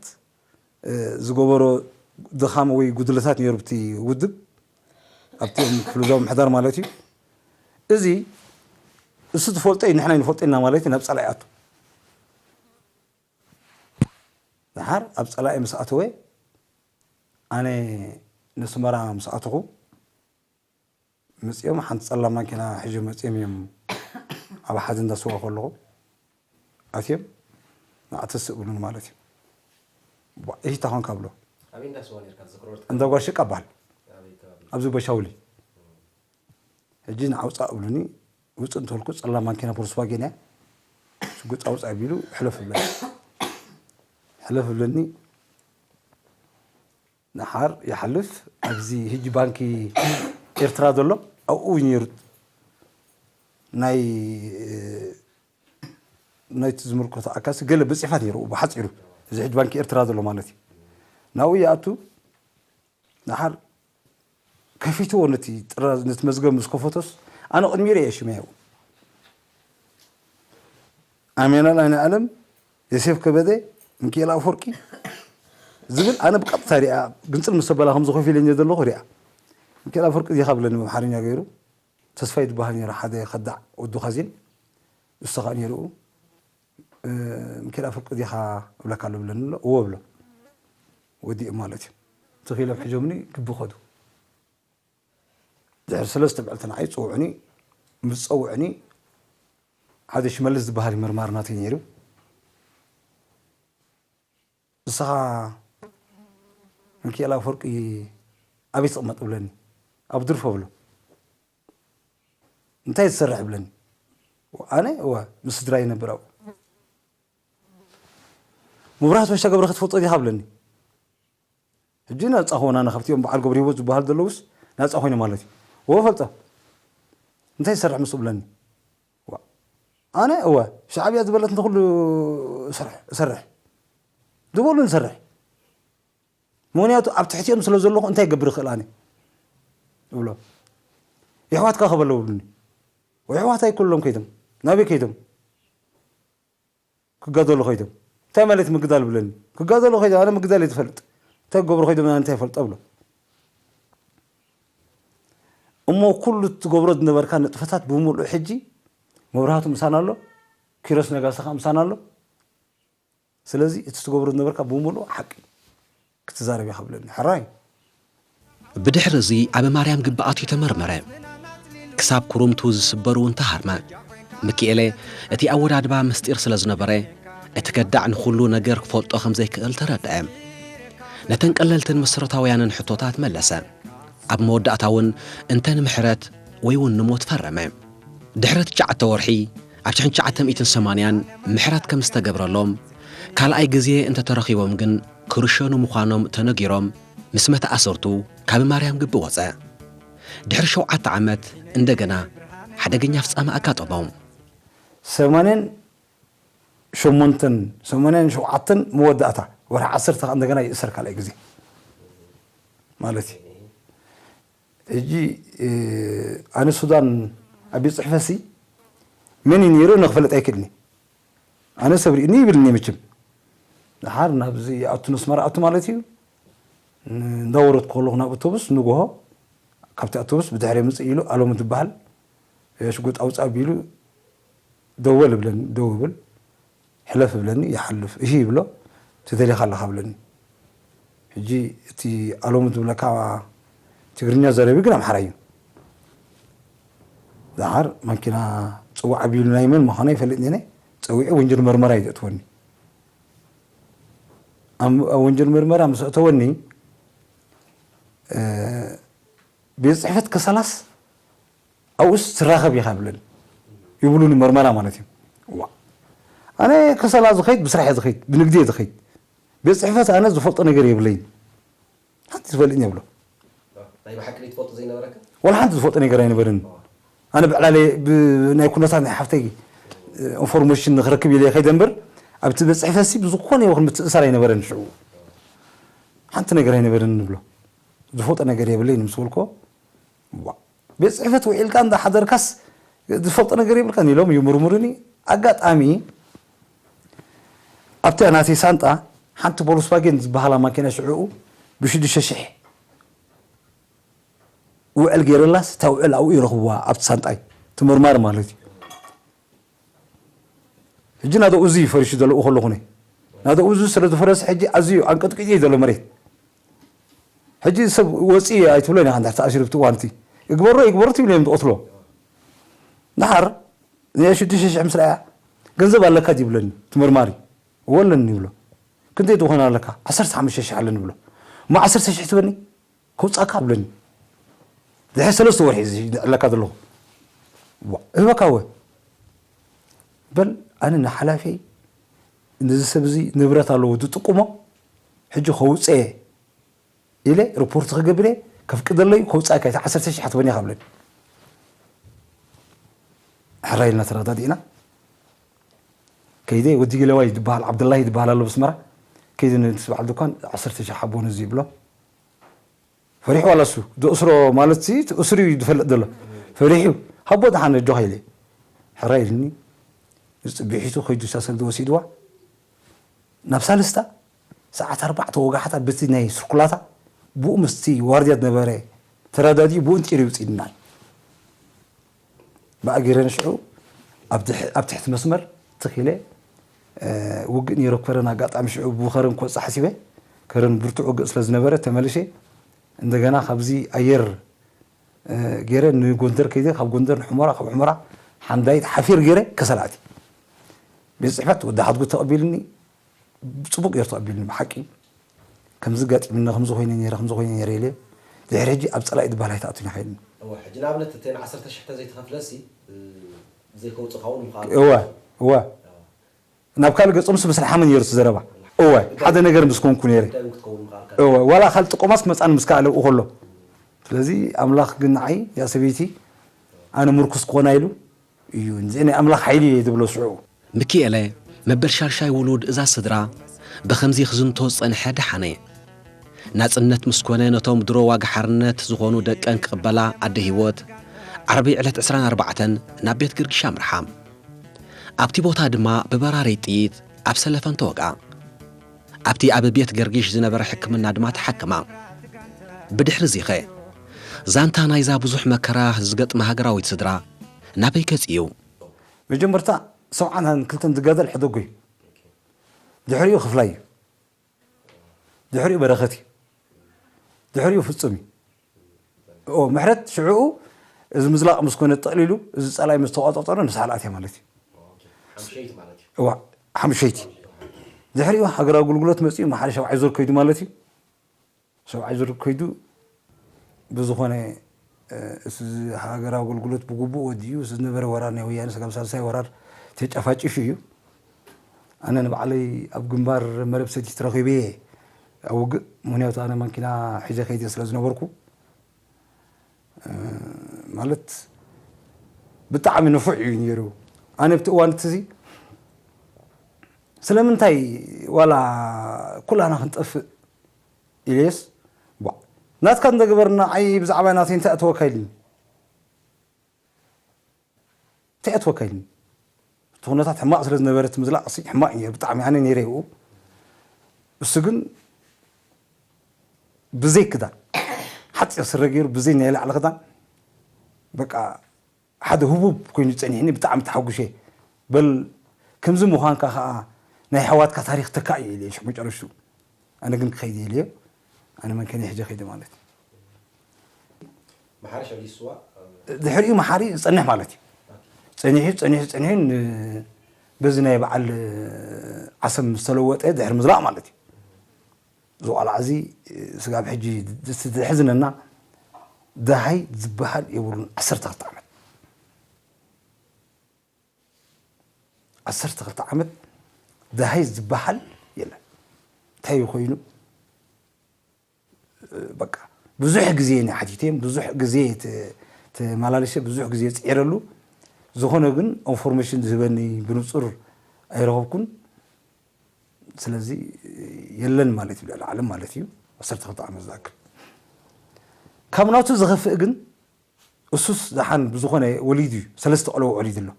ዝገበሮ ድኻም ወይ ጉድለታት ነይሩ ብቲ ውድብ ኣብቲ ክፍልዛዊ ምሕዳር ማለት እዩ እዚ እሱ ትፈልጦ እዩ ንሕና ይንፈልጦ ኢና ማለት እዩ ናብ ፀላኢ ኣቱ ድሓር ኣብ ፀላኢ ምስ ኣተወ ኣነ ንስመራ ምስ ኣተኹ መፂኦም ሓንቲ ፀላም ማኪና ሕዚ መፂኦም እዮም ኣብ ሓደ እንዳስዋ ከለኹ ኣትዮም ንኣተስ እብሉን ማለት እዩ ይታ ኮንካ ብሎ እንዳ ጓሽቃ በሃል ኣብዚ በሻውሊ ሕጂ ንዓውፃእ እብሉኒ ውፅእ እንተልኩ ፀላም ማኪና ፖሊስ ዋጌን እያ ሽጉጥ ኣውፃእ ቢሉ ሕለፍ ብለኒ ሕለፍ ብለኒ ንሓር ይሓልፍ ኣብዚ ህጂ ባንኪ ኤርትራ ዘሎ ኣብኡ ነይሩ ናይ ናይቲ ዝምልከቶ ኣካልሲ ገለ ብፅሒፋት ነይሩ ብሓፂሩ እዚ ሕጂ ባንኪ ኤርትራ ዘሎ ማለት እዩ ናብኡ ይኣቱ። ደሓር ከፊትዎ ነቲ ጥራዝ፣ ነቲ መዝገብ ምስ ከፈቶስ፣ ኣነ ቅድሚኡ ርእየ ሽመይ ኣብኡ። ኣሜናል ኣይነ ኣለም፣ ዮሴፍ ከበደ፣ ሚኪኤል ኣፈወርቂ ዝብል ኣነ ብቀጥታ ሪኣ፣ ግንጽል ምስ ተበላ ከምዚ ኮፍ ኢለ ዘለኹ ሪኣ። ሚኪኤል ኣፈወርቂ ዲኻ ብለኒ ብኣምሓርኛ ገይሩ። ተስፋይ ዝበሃል ነይሩ ሓደ ከዳዕ ወዲ ካዚን፣ ንሱ ኸኣ ነይሩ። "እ፣ ሚኪኤል ኣፈወርቂ ዲኻ እብለካ ኣሎ" ብለኒ ኣሎ። "እወ" ብሎ። ወዲኡ ማለት እዩ። ተኺሎም ሒዞምኒ ግቢ ኸዱ። ድሕሪ ሰለስተ መዓልቲ ንዓይ ጸውዑኒ። ምስ ጸውዑኒ ሓደ ሽመልስ ዝበሃል መርማሪ ናተይ ነይሩ። "ንስኻ ሚኪኤል ኣፈወርቂ ኣበይ ትቕመጥ?" ብለኒ። "ኣብ ድርፎ" ብሎ። "እንታይ ትሰርሕ?" ብለኒ። "ኣነ እወ ምስ ስድራይ ይነብር ኣብኡ." "መብራህቱ ባሻ ገብረ ክትፈልጦ ዲኻ?" ብለኒ። ሕጂ ናጻ ኾና ንኸብቲኦም በዓል ገብረ ህይወት ዝበሃል ዘለውስ ናጻ ኮይነ ማለት እዩ። "እወ ፈልጦ። እንታይ ትሰርሕ ምስኡ?" ብለኒ። "ዋ፣ ኣነ እወ ሻዕብያ ዝበለት እንተኹሉ እሰርሕ፣ እሰርሕ። ዝበሉ ንሰርሕ። ምኽንያቱ ኣብ ትሕቲኦም ስለ ዘለኹ እንታይ ክገብር እኽእል ኣነ?" እብሎ። "የሕዋትካ ከ በሎ?" ብሉኒ። "ወይ ኣሕዋት ኣይኮሎም ከይዶም። ናበይ ከይዶም?" "ክጋደሉ ከይዶም?" "እንታይ ማለት ምግዳል?" ብለኒ። "ክጋደሉ ከይዶም፣ ኣነ ምግዳል እየ ዝፈልጥ። እንታይ ክገብሩ ከይዶም ኣነ እንታይ ይፈልጦ?" ብሎ። እሞ ኩሉ እትገብሮ ዝነበርካ ንጥፈታት ብምሉእ ሕጂ መብራህቱ ምሳና ኣሎ፣ ኪሮስ ነጋሲ ከኣ ምሳና ኣሎ። ስለዚ እቲ ትገብሮ ዝነበርካ ብምሉእ ሓቂ ክትዛረብ ኢኻ ብለኒ። ሕራይ። ብድሕሪ እዚ ኣብ ማርያም ግቢ ኣትዩ ተመርመረ። ክሳብ ኩርምቱ ዝስበር እውን ተሃርመ። ሚኪኤለ እቲ ኣወዳድባ ምስጢር ስለ ዝነበረ፣ እቲ ከዳዕ ንኹሉ ነገር ክፈልጦ ከም ዘይክእል ተረድአ። ነተን ቀለልትን መሰረታውያንን ሕቶታት መለሰ። ኣብ መወዳእታ እውን እንተ ንምሕረት ወይ እውን ንሞት ፈረመ። ድሕሪ ትሽዓተ ወርሒ፣ ኣብ ሽሕን ትሽዓተ ሚእትን ሰማንያን ምሕረት ከም ዝተገብረሎም፣ ካልኣይ ግዜ እንተተረኺቦም ግን ክርሸኑ ምዃኖም ተነጊሮም፣ ምስ መተኣሰርቱ ካብ ማርያም ግቢ ወጸ። ድሕሪ ሸውዓተ ዓመት እንደገና ሓደገኛ ፍጻመ ኣጋጠሞ። ሰማንያን ሸሞንተን፣ ሰማንያን ሸውዓተን መወዳእታ፣ ወርሒ ዓሰርተ ከኣ እንደገና ይእሰር ካልኣይ ግዜ ማለት እዩ። ሕጂ፣ እ፣ ኣነ ሱዳን ኣብ ቤት ጽሕፈትሲ መን እዩ ነይሩ ንክፈልጥ ኣይክእልኒ። ኣነ ሰብ ርኢኒ ይብልኒ መችም። ደሓር ናብዚ ይኣቱ፣ ነስመራ ኣቱ ማለት እዩ። ን-፣ እንዳወረድኩ ከለኹ ናብ ኣውቶቡስ ንግሆ፣ ካብቲ ኣውቶቡስ ብድሕሪ ምጽእ ኢሉ ኣሎም ትበሃል፣ እ፣ ሽጉጥ ኣውጽእ ኣቢሉ ደወል ይብለኒ፣ ደው ይብል። ሕለፍ ይብለኒ፣ ይሓልፍ። እሂ ይብሎ፣ ትደሊኻ ኣለኻ ብለኒ። ሕጂ እቲ ኣሎም ዝብለካ ትግርኛ ዘረቢ ግን ኣምሓራይ እዩ። ደሓር ማኪና ጽዋዕ ኣቢሉ ናይ መን ምዃኑ ይፈልጥ ነይነ፣ ጸዊዐ ወንጀል መርመራ እዩ ዘእትወኒ። ኣብ፣ ኣብ ወንጀል መርመራ ምስ ኣእተወኒ፣ እ፣ ቤት ጽሕፈት ከሰላስ ኣብኡስ ትራኸብ ኢኻ ይብለኒ። ይብሉኒ መርመራ ማለት እዩ። ዋ። ኣነ ከሰላ ዝኸይድ፣ ብስራሕ እየ ዝኸይድ፣ ብንግዲ እየ ዝኸይድ። ቤት ጽሕፈት ኣነ ዝፈልጦ ነገር የብለይን። ሓንቲ ትፈልጥኒ የብሎ። ናይ ብሓቂ ትፈልጦ ዘይነበረካ? ወላ ሓንቲ ዝፈልጦ ነገር ኣይነበረን። ኣነ ብዕላለይ ብ-፣ ናይ ኩነታት ናይ ሓፍተይ፣ እ፣ ኢንፎርሜሽን ንክረክብ ኢለ ከይደ እምበር፣ ኣብቲ ቤት ጽሕፈትሲ ብዝኾነ ይኹን ምትእሳር ኣይነበረን ሽዑ። ሓንቲ ነገር ኣይነበረን ንብሎ። ዝፈልጦ ነገር የብለይን ምስ በልኮ፣ ዋ። ቤት ጽሕፈት ውዒልካ እንዳሓደርካስ ዝፈልጦ ነገር የብልካን ኢሎም ይምርምሩኒ። ኣጋጣሚ ኣብቲ ናተይ ሳንጣ ሓንቲ ቮልክስቫገን ዝበሃላ ማኪና ሽዑ ብሽዱሽተ ሽሕ ውዕል ገይረላስ፣ እታ ውዕል ኣብኡ ይረኽብዋ፣ ኣብቲ ሳንጣይ፣ እቲ መርማሪ ማለት እዩ። ሕጂ ናደኡ እዚ ፈሪሱ ዘሎ ከለኹ ነይ። ናደኡ እዚ ስለ ዝፈረሰ ሕጂ ኣዝዩ ኣንቀጥቂጡ እዩ ዘሎ መሬት። ሕጂ ሰብ ወፂ ኣይትብሎን ኢኻ፣ እንድሕር ተኣሲሩ ብቲ እዋን እቲ። ይግበሮ፣ ይግበሮ ትብሎ እዮም ዝቐትሎ። ደሓር፣ ናይ ሽዱሽተ ሽሕ ምስ ረኣያ፣ "ገንዘብ ኣለካ?" ይብለኒ፣ እቲ መርማሪ። "እወ ኣለኒ" ይብሎ። "ክንደይ ዝኾነ ኣለካ?" "ዓሰርተ ሓሙሽተ ሽሕ ኣለኒ" ብሎ። "እሞ ዓሰርተ ሽሕ ትበኒ?" "ከውጻካ" ብለኒ። ድሕሪ ሰለስተ ወርሒ እዚ ዝዕለካ ዘለኹ። "ዋ፣ እህበካ እወ?" በል፣ ኣነ ንሓላፊ፣ ነዚ ሰብ እዚ ንብረት ኣለዎ ዝጥቅሞ፣ ሕጂ ከውጽኤ ኢለ ሪፖርት ክገብር እየ፣ ከፍቅደለይ ከውጻካ፣ እቲ ዓሰርተ ሽሕ ትበኒ ኢኻ ብለኒ። ሕራይ ኢልና ተረዳዲእና። ከይደ ወዲ ገለዋይ ዝበሃል፣ ዓብደላሂ ዝበሃል ኣሎ ብስመራ። ከይዲ ነቲ በዓል ድኳን ዓሰርተ ሺሕ ሓቦ ነዚ ይብሎ። ፈሪሑ ዋላ እሱ፣ ዘእስሮ ማለት ሲ፣ እቲ እስሩ እዩ ዝፈልጥ ዘሎ። ፈሪሑ፣ ሃቦ ደሓን ኣጆኻ ኢለ። ሕራይ ኢልኒ። እዚ ጽቢሒቱ ከይዱ እሳ ሰልዲ ወሲድዋ። ናብ ሳልስታ፣ ሰዓት ኣርባዕተ ወጋሕታ በቲ ናይ ስርኩላታ፣ ብኡ ምስቲ ዋርድያ ዝነበረ ተረዳዲኡ፣ ብኡ እንጢሩ ይውፅእና። ብኣጊረን ሽዑ ኣብ ትሕ-፣ ኣብ ትሕቲ መስመር ትኽ ኢለ፣ እ፣ ውግእ ነይሩ ከረን ኣጋጣሚ ሽዑ ብኸረን ክወፅእ ሓሲበ። ከረን ብርቱዕ ውግእ ስለ ዝነበረ ተመልሼ እንደገና ካብዚ ኣየር፣ እ፣ ገይረ ንጎንደር ከይደ፣ ካብ ጎንደር ንሑመራ፣ ካብ ሑመራ ሓምዳይት ሓፊር ገይረ ከሰላእቲ። ቤት ጽሕፈት ወዲ ሓድጉ ተቐቢልኒ፣ ጽቡቕ ገይሩ ተቐቢልኒ ብሓቂ። ከምዚ ጋጢምኒ፣ ከምዚ ኮይነ ነይረ፣ ከምዚ ኮይነ ነይረ ኢለ። ድሕሪ ሕጂ ኣብ ጸላኢ ዝበሃል ኣይትኣቱን ኢኻ ኢልኒ። እወ፣ ሕጂ ንኣብነት እተን ዓሰርተ ሽሕ ተዘይተኸፍለሲ፣ እ፣ ዘይከውጽኻ እውን ምዃኑ እወ፣ እወ። ናብ ካልእ ገጾምስ ምስልሓመ ነይሩ እቲ ዘረባ። እወ፣ ሓደ ነገር ምስ ኮንኩ ነይረ። እንታይ እውን ክትከውን ምኽኣልካ። እወ፣ ዋላ ካልእ ጥቆማስ ክመጻኒ ምስ ከኣለ ኣብኡ ከሎ። ስለዚ ኣምላኽ ግን ንዓይ፣ እዛ ሰበይቲ ኣነ ምርኩስ ክኾና ኢሉ እዩ። እዚ ናይ ኣምላኽ ሓይሊ እየ ዝብሎ ሽዑ። ሚኪኤለ፣ መበል ሻድሻይ ውሉድ እዛ ስድራ፣ ብኸምዚ ክዝንቶ ዝጸንሐ ደሓነ። ናጽነት ምስ ኮነ፣ ነቶም ድሮ ዋጋ ሓርነት ዝኾኑ ደቀን ክቕበላ ኣደ ህይወት፣ ዓርቢ ዕለት ዕስራን ኣርባዕተን ናብ ቤት ገርጊሽ ኣምርሓ። ኣብቲ ቦታ ድማ ብበራሪ ጥይት ኣብ ሰለፈን ተወግኣ። ኣብቲ ኣብ ቤት ገርጊሽ ዝነበረ ሕክምና ድማ ተሓክማ። ብድሕሪ እዚኸ፣ ዛንታ ናይዛ ብዙሕ መከራ ዝገጥማ ሃገራዊት ስድራ ናበይ ገጽ እዩ? መጀመርታ ሰብዓን ክልተን ዝጋደል ሕደጎ እዩ። ድሕሪኡ ክፍላይ እዩ። ድሕሪኡ በረኸት እዩ። ድሕሪኡ ፍጹም እዩ። ኦ፣ ምሕረት ሽዕኡ እዚ ምዝላቕ ምስ ኮነ ጠቕሊሉ፣ እዚ ጸላኢ ምስ ተቋጸጸረ ንስሓ ልኣትያ ማለት እዩ። ሓምሸይቲ ማለት እዩ። እዋ፣ ሓምሸይቲ። ድሕሪኡ ሃገራዊ ኣገልግሎት መጺኡ፣ መሓሪ ሻብዓይ ዙር ከይዱ ማለት እዩ። ሻብዓይ ዙር ከይዱ ብዝኾነ፣ እ፣ እዚ ሃገራዊ ኣገልግሎት ብግቡእ ወዲኡ፣ እዚ ዝነበረ ወራር ናይ ወያነ ሰጋም ሳልሳይ ወራር ተጨፋጭፉ እዩ። ኣነ ንባዕለይ ኣብ ግንባር መረብ ሰቲት ረኺበ እየ ኣብ ውግእ፣ ምኽንያቱ ኣነ ማንኪና ሒዘ ከይደ ስለ ዝነበርኩ፣ እ፣ ማለት ብጣዕሚ ንፉዕ እዩ ነይሩ። ኣነ ኣብቲ እዋን እቲ እዚ ስለምንታይ ዋላ ኩላና ክንጠፍእ ኢለስ፣ ቧዕ፣ ናትካ እንተገበርና፣ ኣይ ብዛዕባ ናተይ እንታይ ኣተወካ ኢልኒ። እንታይ ኣተወካ ኢልኒ። እቲ ኩነታት ሕማቕ ስለ ዝነበረ፣ እቲ ምዝላቕ ሲ ሕማቕ እዩ ነይሩ፣ ብጣዕሚ። ኣነ ነይረ ይብኡ። እሱ ግን ብዘይ ክዳን፣ ሓፂር ስረ ገይሩ፣ ብዘይ ናይ ላዕሊ ክዳን፣ በቃ፣ ሓደ ህቡብ ኮይኑ ጸኒሕኒ፣ ብጣዕሚ ተሓጉሸ። በል፣ ከምዚ ምዃንካ ከኣ ናይ ኣሕዋትካ ታሪኽ ተካእ እዩ ኢለ ሽዑ መጨረሽትኡ። ኣነ ግን ክኸይድ እየ ኢለዮ። ኣነ መን ከነ ሕጂ ከይደ ማለት እዩ። መሓሪ ሸሊስዋ፣ ድሕሪኡ መሓሪ ዝጸንሕ ማለት እዩ። ጸኒሑ፣ ጸኒሑ፣ ጸኒሑ ን-፣ በዚ ናይ በዓል ዓሰብ ምስ ተለወጠ ድሕሪ ምዝላቕ ማለት እዩ። እዚ ቆልዓ እዚ ስጋብ ሕጂ ድ-፣ ድ-፣ ዘሕዝነና ደሃይ ዝበሃል የብሉን። ዓሰርተ ክልተ ዓመት፣ ዓሰርተ ክልተ ዓመት ደሃይ ዝበሃል የለን። እንታይ እዩ ኮይኑ? በቃ ብዙሕ ግዜ እየ ሓቲተ፣ ብዙሕ ግዜ ተ-፣ ተመላልሸ፣ ብዙሕ ግዜ ጽዒረሉ። ዝኾነ ግን ኢንፎርሜሽን ዝህበኒ ብንጹር ኣይረኸብኩን። ስለዚ የለን ማለት እዩ፣ ልዕሊ ዓለም ማለት እዩ። ዓሰርተ ክልተ ዓመት ዝኣክል። ካብ ናቱ ዝኸፍእ ግን፣ እሱስ ደሓን ብዝኾነ ወሊዱ እዩ፣ ሰለስተ ቆልዑ ወሊዱ ኣሎ።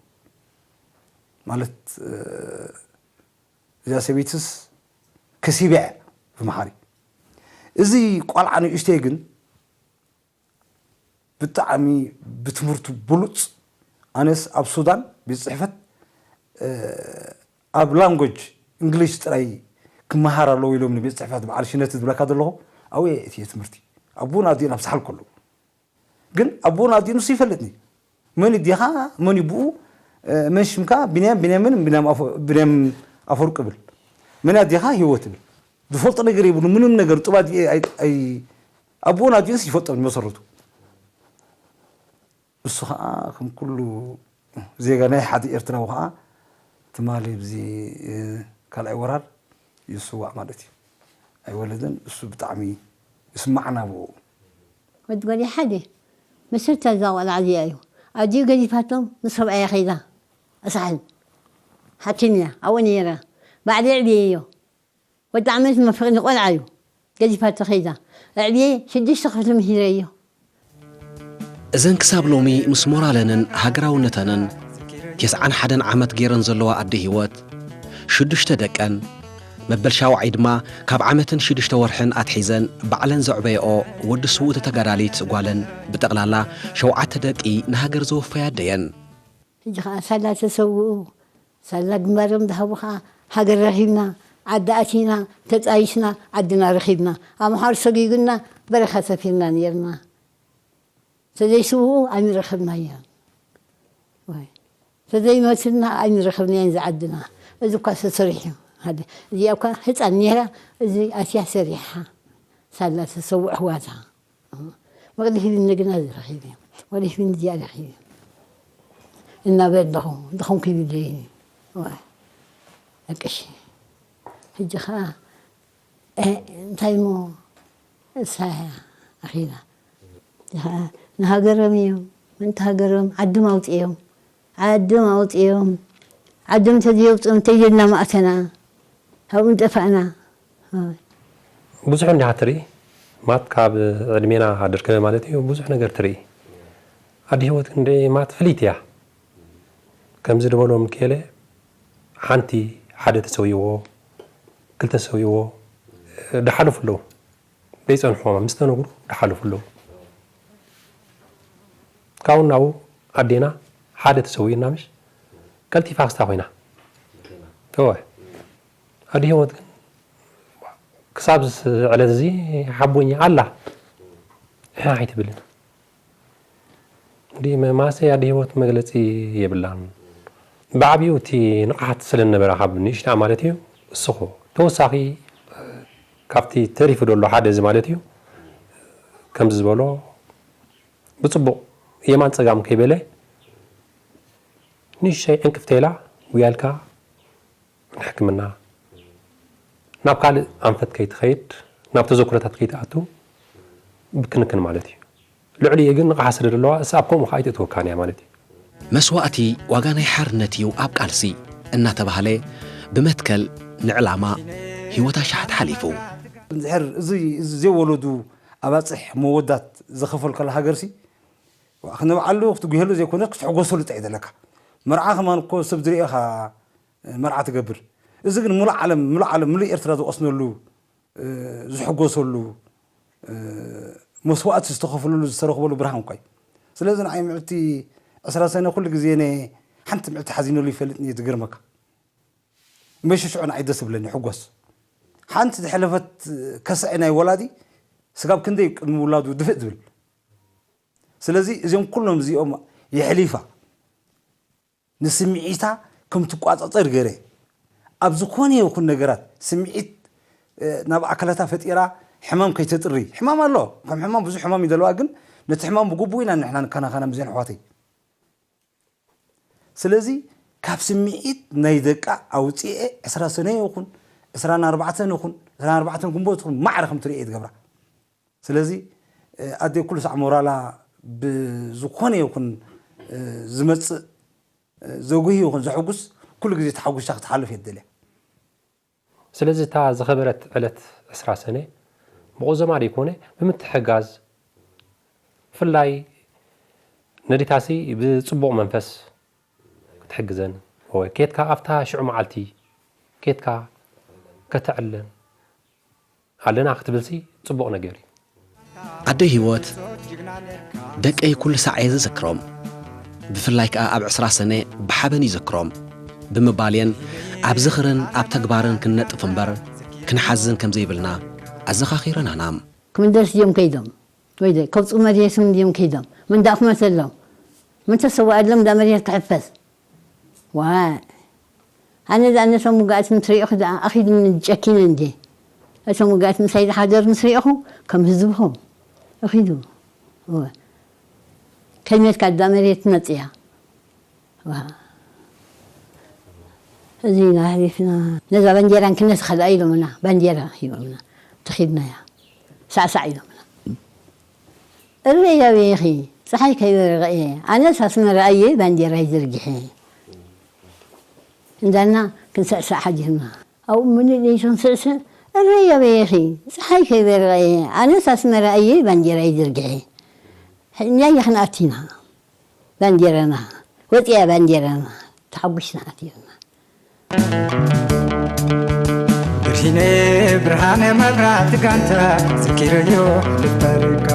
ማለት፣ እ፣ እዛ ሰበይትስ ከሲባ እያ ብመሓሪ። እዚ ቆልዓ ንእሽተይ ግን ብጣዕሚ ብትምህርቱ ብሉጽ። ኣነስ ኣብ ሱዳን ቤት ጽሕፈት፣ እ፣ ኣብ ላንጎጅ እንግሊሽ ጥራይ ክመሃር ኣለዎ ኢሎም ንቤት ጽሕፈት በዓል ሽነት ዝብለካ ዘለኹ ኣብኡ እየ እትየ ትምህርቲ። ኣቦን ኣዲኡን ኣብ ሳሕል ከለዉ። ግን ኣቦን ኣዲኡን ንሱ ይፈልጥኒ። መን ዲኻ? መን እዩ ብኡ? እ፣ መን ሽምካ? ቢንያም፣ ቢንያምን ቢንያም ኣፈ-፣ ቢንያም ኣፈወርቅ እብል። መን ኣዲኻ? ህይወት እብል። ዝፈልጦ ነገር የብሉ፣ ምንም ነገር። ጡብ ኣዲኡ ኣይ-፣ ኣይ-፣ ኣቦን ኣዲኡንስ ይፈልጦም መሰረቱ። እሱ ኸዓ ከም ኩሉ ዜጋ ናይ ሓደ ኤርትራዊ ኸዓ ትማሊ ብዚ፣ እ፣ ካልኣይ ወራር ይስዋእ ማለት እዩ። ኣይወለደን፣ እሱ ብጣዕሚ ይስማዕና ብኡ። ወዲ ጓል ሓደ መሰልታ እዛ ቆልዓ እዚኣ እዩ። ኣዲኡ ገዲፋቶም ምስ ሰብኣያ ከይዳ ኣሳሕል ሓኪም እያ፣ ኣብኡ ነይራ። ባዕለይ ኣዕብየዮ። ወዲ ዓመት መፍቕኒ ቆልዓ እዩ። ገዲፋቶ ከይዳ። ኣዕብየ ሽዱሽተ ክፍሊ ምሂረዮ። እዘን ክሳብ ሎሚ ምስ ሞራለንን ሃገራውነተንን ተስዓን ሓደን ዓመት ገይረን ዘለዋ ኣደ ህይወት፣ ሽዱሽተ ደቀን፣ መበል ሻውዓይ ድማ ካብ ዓመትን ሽዱሽተ ወርሕን ኣትሒዘን ባዕለን ዘዕበየኦ ወዲ ስውእቲ ተጋዳሊት ጓለን ብጠቕላላ ሸውዓተ ደቂ ንሃገር ዘወፈያ ኣደየን። ሕጂ ኸዓ ሳላ ተሰውኡ፣ ሳላ ግንባሮም ዝሃቡ ኸዓ ሃገር ረኺብና፣ ዓዲ ኣቲና፣ ተጻይስና፣ ዓድና ረኺብና። ኣምሓሩ ሰጊጉና፣ በረኻ ሰፊርና ነይርና። ተዘይስውኡ ኣይምረኸብናዮን። ወይ፣ ተዘይሞትና ኣይምረኸብናዮን ዝዓድና። እዚ እኳ ተሰሪሑ። ሓደ፣ እዚኣ እኳ ህጻን ነይራ፣ እዚ ኣትያ ሰሪሓ። ሳላ ተሰውእ ኣሕዋታ። መቕዲ ሂብኒ ግና ዝረኺብ እዩ። ወደ ሂብኒ እዚኣ ረኺብ እዩ። እናበል ኣለኹ፣ ድኹም ክብል እዩ። ዋ፣ ደቅሺ። ሕጂ ኸዓ፣ እ፣ እንታይ እሞ እሳ እያ ኣኺላ። ንሃገሮም እዮም፣ ምእንቲ ሃገሮም ዓዶም ኣውፅኦም፣ ዓዶም ኣውፅኦም፣ ዓዶም እንተዘየውፅኦም እንተይልና ማእተና፣ ኣብኡ ምጠፋእና። ኣይ። ብዙሕ እንዲኻ ትርኢ፣ ማት ካብ ዕድሜና ድርከበ ማለት እዩ፣ ብዙሕ ነገር ትርኢ። ኣዲ ህይወት ክንደይ ማት ፍልይቲ እያ። ከምዚ ዝበሎ ምክኤለ፣ ሓንቲ፣ ሓደ ተሰዊዎ፣ ክልተ ተሰዊዎ፣ ድሓለፉ ኣለዉ። ዘይጸንሕዎም ምስ ተነግሩ ድሓለፉ ኣለዉ። ካብኡ ናብኡ ኣዴና ሓደ ተሰዊኡና ምሽ ቀልጢፋ ክስታ ኮይና። እወ። ኣዲ ህይወት ግን ክሳብ እዚ ዕለት እዚ ሓቦኛ ኣላ። እሕ ኣይትብልን። እንዲ መ-፣ ማሰይ ኣዲ ህይወት መግለጺ የብላን። ብዓቢኡ እቲ ንቕሓት ስለ ነበራ ካብ ንእሽታ ማለት እዩ። እስኹ ተወሳኺ ካብቲ ተሪፉ ዘሎ ሓደ እዚ ማለት እዩ። ከምዚ ዝበሎ ብጽቡቕ የማን ጸጋም ከይበለ ንእሽተይ ዕንቅፍተይ ኢላ ጉያልካ ንሕክምና ናብ ካልእ ኣንፈት ከይትኸይድ፣ ናብ ተዘክሮታት ከይትኣቱ ብክንክን ማለት እዩ። ልዕሊኡ ግን ንቕሓት ስለ ዘለዋ፣ እሳ ኣብ ከምኡ ከኣ ኣይትእትወካን እያ ማለት እዩ። መስዋእቲ ዋጋ ናይ ሓርነት እዩ ኣብ ቃልሲ እናተባህለ ብመትከል ንዕላማ ህይወት ኣሽሓት ሓሊፉ። እንድሕር እዚ፣ እዚ ዘይወለዱ ኣባጽሕ መወዳት ዝኸፈልካሉ ሃገርሲ፣ ዋ፣ ክንብዓሉ ክትጉሄሉ ዘይኮነ ክትሕጎሰሉ ጥራይ ዘለካ። መርዓ ከማን እኮ ሰብ ዝርእኻ መርዓ ትገብር። እዚ ግን ሙሉእ ዓለም፣ ሙሉእ ዓለም፣ ሙሉእ ኤርትራ ዝቐስነሉ፣ እ፣ ዝሕጎሰሉ፣ እ፣ መስዋእቲ ዝተኸፍለሉ፣ ዝተረኽበሉ ብርሃን እኳ እዩ። ስለዚ ንዓይ ምዕልቲ ዕስራ ሰነ ኩሉ ግዜ እነ ሓንቲ ምዕልቲ ሓዚነሉ ይፈልጥን እየ፣ ዝገርመካ። መሸሽዑ ንዓይ ደስ ዝብለኒ፣ ሕጎስ። ሓንቲ ዝሐለፈት ከስዐ ናይ ወላዲ ስጋብ ክንደይ ቅድሚ ውላዱ ድፍእ ዝብል። ስለዚ እዚኦም ኩሎም እዚኦም የሕሊፋ። ንስምዒታ ከም ትቋጻጸር ገይረ። ኣብ ዝኾነ ይኹን ነገራት ስምዒት፣ እ፣ ናብ ኣካላታ ፈጢራ ሕማም ከይተጥሪ። ሕማም ኣሎ። ከም ሕማም ብዙሕ ሕማም እዩ ዘለዋ፣ ግን ነቲ ሕማም ብግቡእ ኢና ንሕና ንከናኸና፣ ምዘን ኣሕዋተይ። ስለዚ ካብ ስምዒት ናይ ደቃ ኣውጽኤ ዕስራ ሰነ ይኹን፣ ዕስራን ኣርባዕተን ይኹን፣ ዕስራን ኣርባዕተን ግንቦት ይኹን፣ ማዕረ ከም ትርእየ እየ ትገብራ። ስለዚ፣ እ፣ ኣደይ ኩሉ ሳዕ ሞራላ ብዝኾነ ይኹን፣ እ፣ ዝመጽእ፣ እ፣ ዘጉሂ ይኹን ዘሐጉስ ኩሉ ግዜ ተሓጒሳ ክትሓልፍ እየ ትደልያ። ስለዚ እታ ዝኸበረት ዕለት ዕስራ ሰነ ብቑዘማ ደይኮነ ብምትሕጋዝ፣ ብፍላይ ነዲታሲ ብጽቡቕ መንፈስ ክትሕግዘን፣ ወይ ኬድካ ኣብታ ሽዑ መዓልቲ ኬድካ ከተዕለን ኣለና ክትብልሲ ጽቡቕ ነገር እዩ። ኣደይ ህይወት፣ "ደቀይ ኩሉ ሳዕ እየ ዝዝክሮም፣ ብፍላይ ከኣ ኣብ ዕስራ ሰነ ብሓበን ይዝክሮም" ብምባል እየን ኣብ ዝኽርን ኣብ ተግባርን ክንነጥፍ እምበር ክንሓዝን ከም ዘይብልና ኣዘኻኺረናና። ክምደርስ ድዮም ከይዶም? ወይ ደ-፣ ከውጽኡ መሬቶም ድዮም ከይዶም? መን ደኣ ክመተሎም? መን ተሰዋኣሎም ደኣ መሬት ክሕፈስ? ዋእ! ኣነ ደኣ ነቶም ውጉኣት ምስ ሪእኹ ደኣ ኣኺሉኒ ጨኪነ እንድየ። እቶም ውጉኣት ምሳይ ዝሓደሩ ምስ ሪእኹ ከም ህዝብኹም እኺሉ። እወ። ከይመትካ ደኣ መሬት ትመጽእ እያ። ዋ። እዚ ኢና ኣሕሊፍና። ነዛ ባንዴራ እንክነስኻ ደኣ ኢሎምና። ባንዴራ ሂቦምና። ተኺድናያ። ሳዕሳዕ ኢሎምና። እበይ ኣበይ ኢኺ? ጸሓይ ከይበረቐ እየ። ኣነስ ኣስመራ እየ ባንዴራይ ዘርጊሐ። እንዳና ክንስዕስዕ ሓዲርና። ኣብኡ ምሉእ ለይቱ ክንስዕስዕ፣ እረይ ኣበየኺ፣ ፀሓይ ከይበርቐ፣ ኣነስ ኣስመራ እየ ባንዲራ ይዝርግሐ። ሕኛ ይኽንኣቲና ባንዲራና፣ ወፂያ ባንዲራና፣ ተሓጒስና ኣቲና። ብርሂነ ብርሃነ መብራት ጋንታ፣ ዘኪረዮ ልበርካ።